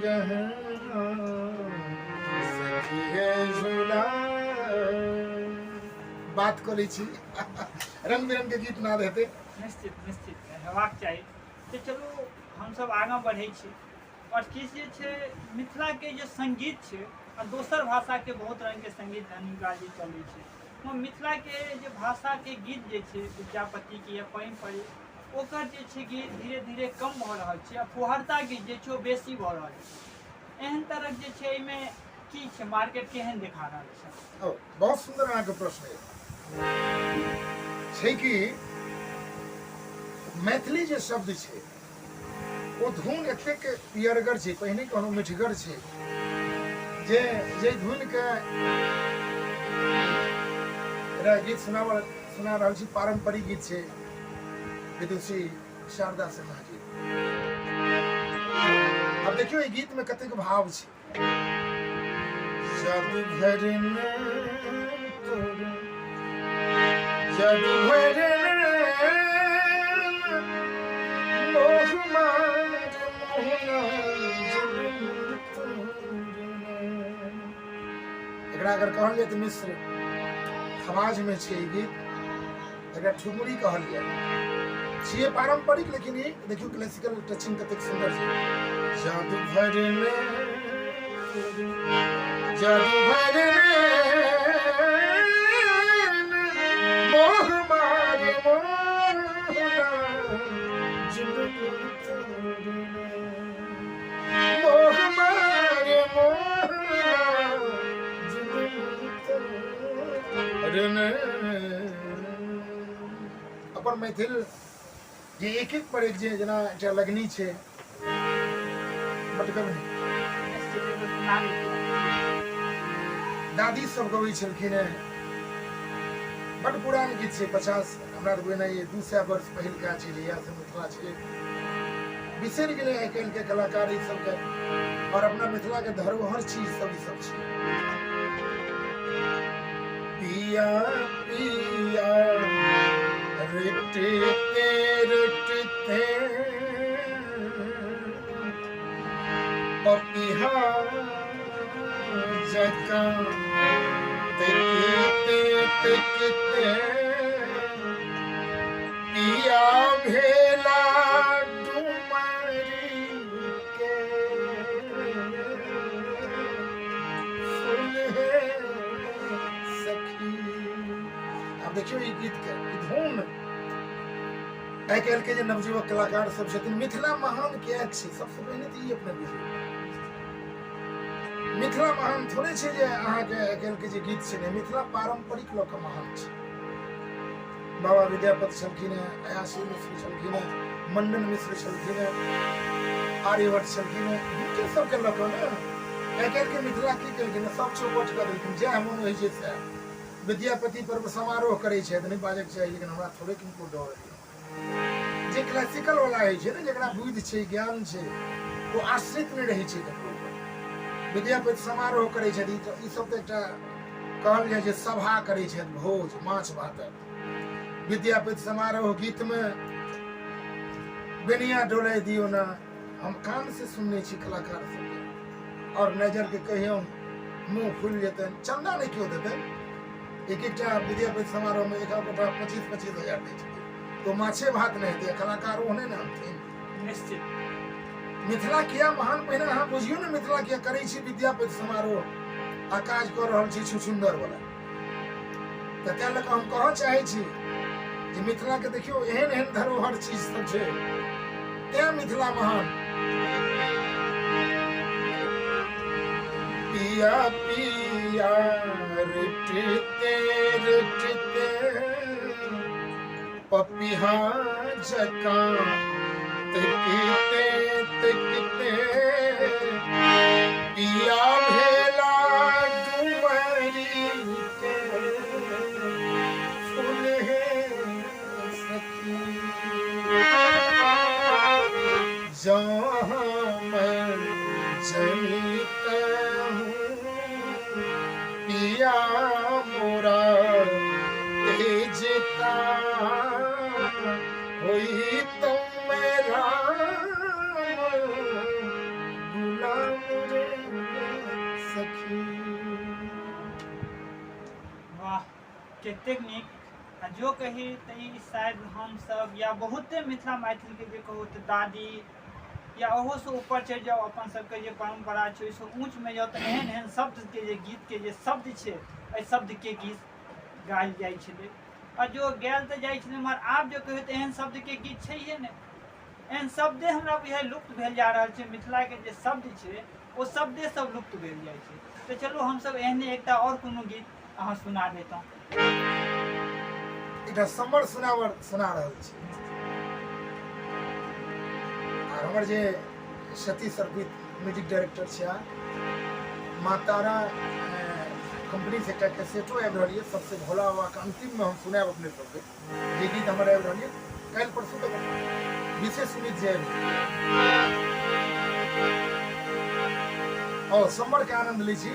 गहना सखी हे झूला। बात कऽ लै छी, रंग बिरंग के गीत नाद हेतै। निश्चित निश्चित हेबाक चाही। तऽ चलू हमसब आगाँ बढ़ै छी आओर किछु जे छै मिथिलाके जे सङ्गीत छै आ दोसर भाषाके बहुत रङ्गके सङ्गीत धनिकाजी चलै छै, मिथिलाके जे भाषाके गीत जे छै विद्यापतिके या पारम्परिक, ओकर जे छै गीत धीरे धीरे कम भऽ रहल छै आ फुहरता गीत जे छै ओ बेसी भऽ रहल छै। एहन तरहक जे छै एहिमे की छै, मार्केट केहन देखा रहल छै? ओ बहुत सुन्दर अहाँके प्रश्न छै कि मैथिली जे शब्द छै ओ धुन एतेक पियरगर छै, पहिने कहलहुँ मिठगर छै, जे जे धुनके एकटा गीत सुना रहल छी, पारम्परिक गीत छै विदुषी शारदा सिन्हा जी। आब देखियौ ई गीत में कतेक भाव छै। जादू भरने तोरे, जादू भरने मोह मार मोहना जुल्म तोरने। एकरा अगर कहल जाय तऽ मिश्र समाज में छै ई गीत, एकरा ठुमरी कहल जाय छियै पारंपरिक, लेकिन ई देखियौ क्लासिकल टचिंग कतेक सुंदर छै। जादू भरने जादू भरने मोह मारे मोहना जुल्म तोरने, मोह मारे मोहना जुल्म तोरने। अपन मैथिल जे एक एक पर एक जे जेना एकटा लगनी छै बटगबनी, दादी सब गबै छलखिन हेँ, बड पुरान गीत छै, 50 हमरा तऽ बुझनाइ 200 वर्ष पहिलका छै, जहिया से मिथिला छै बिसरि गेलै आइ काल्हिके कलाकार ई सबके, और अपना मिथिलाके धरोहर चीज सब ई सब छै। पिया पिया रटते रटते पपिहा जकाँ तकिते तकिते पिया भेला डुमरी के फूल हे सखी। आब देखियौ ई गीत के ई धुन आइ काल्हि के जे नवयुवक कलाकार सब छथिन, मिथिला महान किएक छै सबसँ पहिने तऽ ई अपने बुझियौ। मिथिला महान थोड़े छै जे अहाँके आइ काल्हि के जे गीत छै ने, मिथिला पारंपरिक लऽ कऽ महान छै। बाबा विद्यापति छलखिन हेँ, अयासी मिश्र छलखिन हेँ, मंडन मिश्र छलखिन हेँ, आर्यभट्ट छलखिन हेँ, हुनके सबके लऽ कऽ ने आइ काल्हिके मिथिला की केलखिन हेँ, सब चौपट कऽ देलखिन, जएह मोन होइ छै सएह। विद्यापति पर्व समारोह करै छथि, नहि बाजक चाही, लेकिन हमरा थोड़े किनको डर होइए। जे क्लासिकल वाला होइ छै ने, जकरा बुद्धि छै, ज्ञान छै, ओ आश्रित नहि रहै छै ककरो पर। विद्यापति समारोह करै छथि, ई सब तऽ एकटा कहल जाइ छै सभा करै छथि, भोज माछ भातक। विद्यापति समारोह गीत में बेनिया डोलाय दियौ ना, हम कान से सुनने छी कलाकार सबके, और नजर के कहियौ मुँह फुलि जेतनि, चंदा नहि केओ देतनि। एक एकटा विद्यापति समारोह में एक गोटा 25-25 हजार दै छथिन, तो माछे भात नहि हेतै, कलाकार ओहने ने अनथिन। निश्चित। मिथिला किया महान पहिने अहाँ बुझियौ ने, मिथिला किया करै छी विद्यापति समारोह आ काज कऽ रहल छी छुछुन्दर वाला। तऽ तैं लऽ कऽ हम कहऽ चाहै छी जे मिथिला के देखियौ एहन एहन धरोहर चीज सब छै, तैं मिथिला महान। पिया पिया रटते रटते पपिहा जकाँ तकिते तकिते पिया भेला डुमरी के फूल हे सखी। जँ हम जनितहुँ पिया मोरा तेजता होई तो मेरा गुलाम कतेक नीक। आ जो कही तऽ ई शायद हमसभ या बहुते मिथिला मैथिलके जे कहू तऽ दादी या ओहोसँ ऊपर चढ़ि जाउ, अपन सबके जे परम्परा छै ओहिसँ ऊँचमे जाउ तऽ एहन एहन शब्दके जे गीतके जे शब्द छै, एहि शब्दके गीत गायल जाइ छलै। आ जो गायल तऽ जाइ छलै, मगर आब जे कहियौ तऽ एहन शब्दके गीत छैहे नहि। एहन शब्दे हमरा बुझाइ लुप्त भेल जा रहल छै। मिथिलाके जे शब्द छै ओ शब्दे सब लुप्त भेल जाइ छै। तऽ चलू हमसब एहने एकटा आओर कोनो गीत अहाँ सुना देतहुँ। एकटा समर सुनावर सुना रहल छी। आ हमर जे सतीश अर्पित म्यूजिक डायरेक्टर छै, माँ तारा कंपनी से एकटा कैसेटो आबि रहल यऽ सबसे भोला बाबा के, अंतिम में हम सुनायब अपने सबके जे गीत हमर आबि रहल यऽ काल्हि परसू तक, विशेष उम्मीद जे आबि। और समर के आनंद लै छी।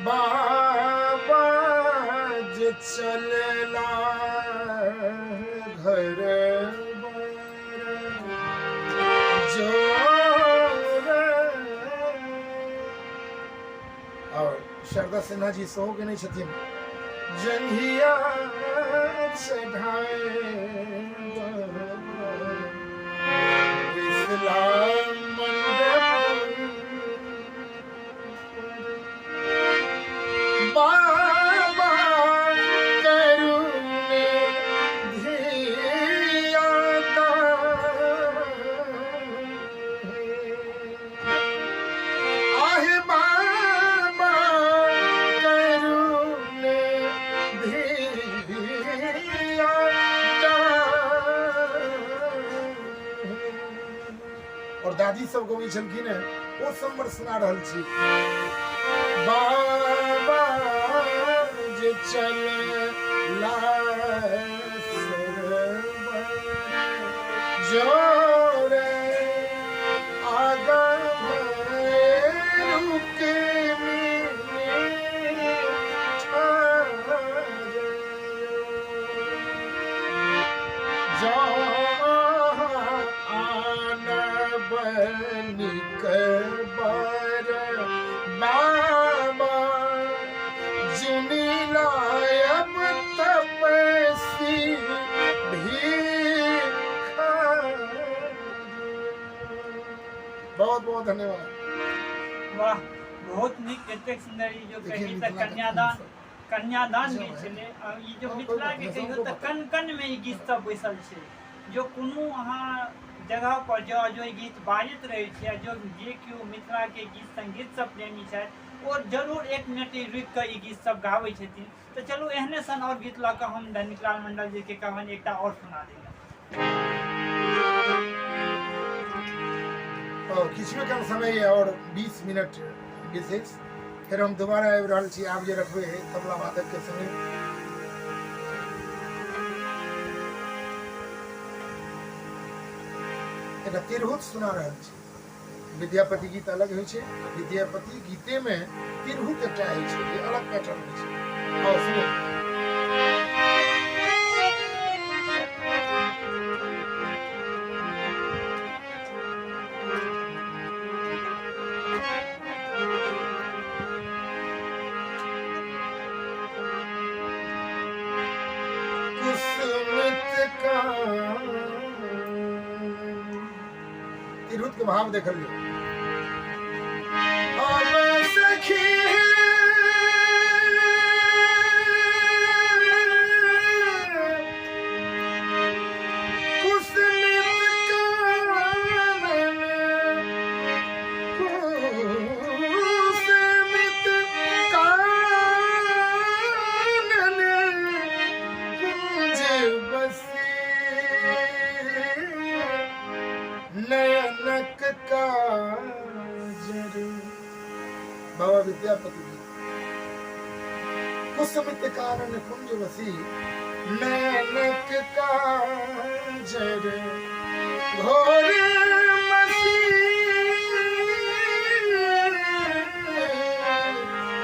बाबा जे चलला घर और शारदा सिन्हा जी सेहो गेने छथिन। जंघिया चढ़ाए इस्लाम मंडप, बाबा करुण धियाता, आहे बाबा करुण धियाता। और दादी सब गबै छलखिन हेँ, ओ सब सुना रहल छी। बाबा जे चल जोरे आगा रुकनी, बर बाबा जुनी लायब तपसी भीख। बहुत बहुत धन्यवाद। वाह, बहुत नीक, कतेक सुंदर। ई जो कही तऽ कन्यादान, कन्यादान गीत छलै। आ ई जो मिथिलाके कहियौ तऽ कन कन मे ई गीत सब बैसल छै। जो कोनो अहाँ जगह पर जाउ, जो ई गीत बाजैत रहै छै, आ जो जे केओ मिथिलाके गीत संगीत सब प्रेमी छथि ओ जरूर एक मिनट रुकि कऽ ई गीत सब गाबै छथिन। तऽ चलू एहने सन आओर गीत लऽ कऽ हम धनिकलाल मंडल जी के कहबनि एकटा आओर सुना देला। किछुए कम समय है और 20 मिनट विशेष, फेर हम दोबारा आबि रहल छी। आब जे रखबै है तबला वादक के संगे एकटा तिरहुत सुना रहल छी। विद्यापति गीत अलग होइ छै, विद्यापति गीते में तिरहुत एकटा होइ छै जे अलग पैटर्न होइ छै। आओ सुनू। कुसुमित का तिरहुत के भाव देखल लियो। अब सखी कुसुमित कानन, कुसुमित कानन कुंज बसी, नयनक काजर। बाबा विद्यापति जी, कुसुमित कानन कुंज बसी, नयनक काजर घोर मसी,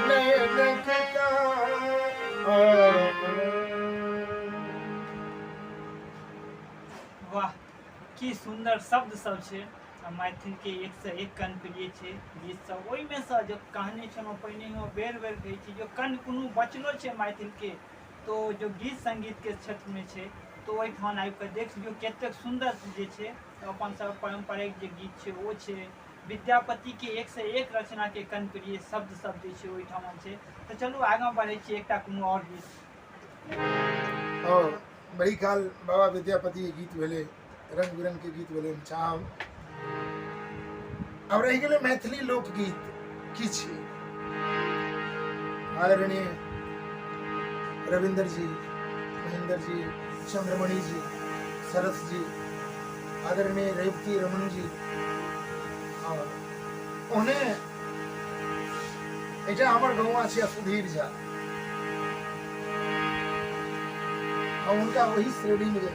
नयनक काजर। वाह, की सुन्दर शब्द सब छै आ मैथिलके एकसँ एक कर्णप्रिय छै गीत सब। ओहिमे सँ जो कहने छलहुँ पहिनहियो बेर बेर कहै छी, जो कर्ण कोनो बचलो छै मैथिलके तो जो गीत सङ्गीतके क्षेत्रमे छै तऽ ओहिठाम आबि कऽ देख लियौ कतेक सुन्दर जे छै अपन सब पारम्परिक जे गीत छै ओ छै। विद्यापतिके एकसँ एक रचनाके कर्णप्रिय शब्द सब जे छै ओहिठाम छै। तऽ चलू आगाँ बढ़ै छी एकटा कोनो आओर गीत। और बड़ी काल बाबा विद्यापति के गीत भेलै, रंग बिरंग के गीत भेलै। हम चाहब अब रहि गेलै मैथिली लोकगीत की छी। आदरणीय रविंद्र जी, महेंद्र जी, चंद्रमणि जी, सरस जी, आदरणीय रेवती रमन जी, और ओहने एकटा हमर गौआ छै सुधीर झा, हम हुनका ओहि श्रेणीमे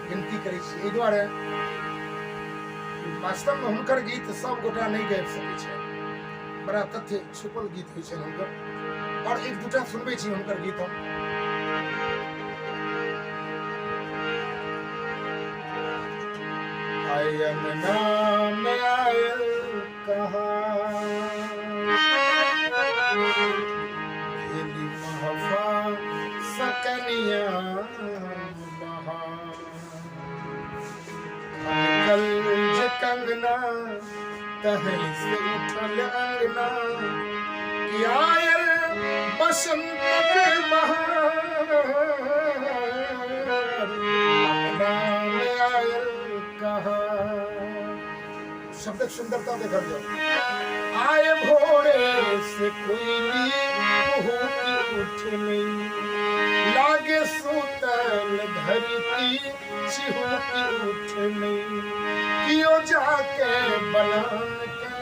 गिनती करै छी। एहि दुआरे वास्तवमे हुनकर गीत सब गोटा नहि गाबि सकै छै, बड़ा तथ्य छुपल गीत होइ छनि हुनकर। और एक दूटा सुनबै छी हुनकर गीत हम। आयल नाम आयल कहाँ भेली महफा सकनिया बहा खनकल जे कंगना तहै से उठल अंगना कि आयल बसंतक बहार अंगना में आयल कहाँ। शब्दक सुंदरता देखल जाओ। आए भोरे से कोयली कुहुकी उठली, लागे सुतल धरती चिहुकी उठली, कियो जाके बलान के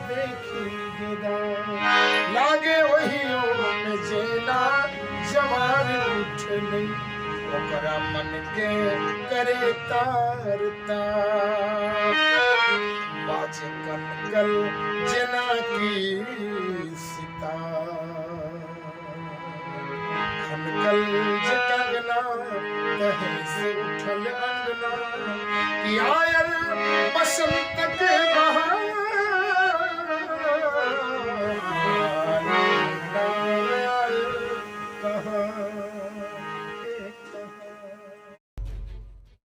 देखी गेदा, लागे वही में जेना जवान उठली, ओकरा मन के करे तार तार, बाजे कनकल जेना की सितार, खनकल जे कंगना तहे से उठल अंगना कि आयल बसंत